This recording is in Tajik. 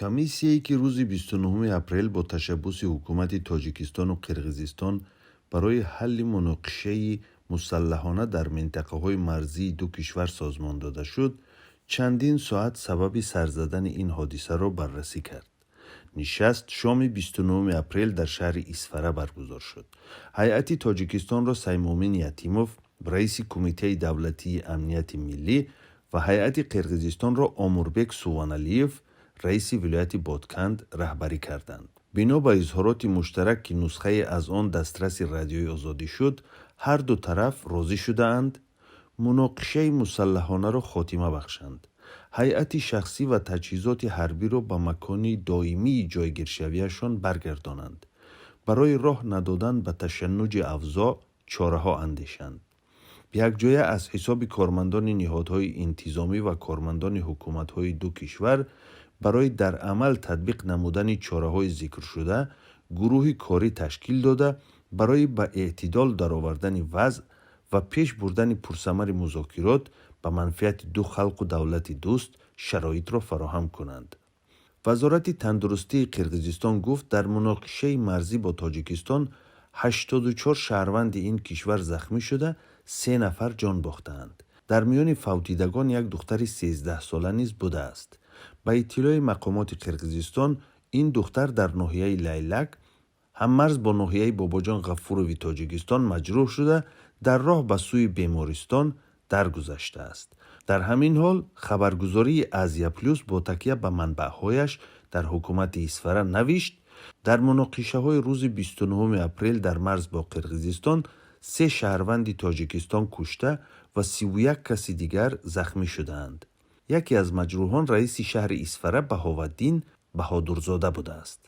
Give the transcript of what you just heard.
Комиссияе, ки рӯзи 29 апрел бо ташаббуси ҳукумати Тоҷикистону Қирғизистон барои ҳалли муноқишаи мусаллаҳона дар минтақаҳои марзии ду кишвар созмон дода шуд, чандин соат сабаби сар задани ин ҳодисаро баррасӣ кард. Нишаст шоми 29 апрел дар шаҳри Исфара баргузор шуд. Ҳайати Тоҷикистонро Саймумин Ятимов, раиси Кумитаи давлатии амнияти миллӣ, ва ҳайати Қирғизистонро Омурбек Суваналиев, раиси вилояти Ботканд, раҳбарӣ карданд. Бино ба изҳороти муштарак, ки нусхае аз он дастраси Радиои Озодӣ шуд, ҳар ду тараф розӣ шудаанд муноқишаи мусаллаҳонаро хотима бахшанд, ҳайати шахсӣ ва таҷҳизоти ҳарбиро ба макони доимии ҷойгиршавиашон баргардонанд, барои роҳ надодан ба ташаннуҷи авзоъ чораҳо андешанд, якҷоя аз ҳисоби кормандони ниҳодҳои интизомӣ ва кормандони ҳукуматҳои ду кишвар барои дар амал татбиқ намудани чораҳои зикршуда гурӯҳи корӣ ташкил дода, барои ба эътидол даровардани вазъ ва пеш бурдани пурсамари музокирот ба манфиати ду халқу давлати дӯст шароитро фароҳам кунанд. Вазорати тандурустии Қирғизистон гуфт, дар муноқишаи марзӣ бо Тоҷикистон 84 шаҳрванди ин кишвар захмӣ шуда, се нафар ҷон бохтаанд. Дар миёни фавтидагон як духтари 13сола низ будааст. Ба иттилои мақомоти Қирғизистон, ин духтар дар ноҳияи Лайлак, ҳаммарз бо ноҳияи Бобоҷон Ғафурови Тоҷикистон, маҷрӯҳ шуда, дар роҳ ба сӯи бемористон даргузаштааст. Дар ҳамин ҳол, хабаргузории Азия Плюс бо такя ба манбаъҳояш дар ҳукумати Исфара навишт, дар муноқишаҳои рӯзи 29 апрел дар марз бо Қирғизистон се шаҳрванди Тоҷикистон кушта ва 31 каси дигар захмӣ шудаанд. Яке аз маҷрӯҳон раиси шаҳри Исфара Баҳоваддин Баҳодурзода будааст.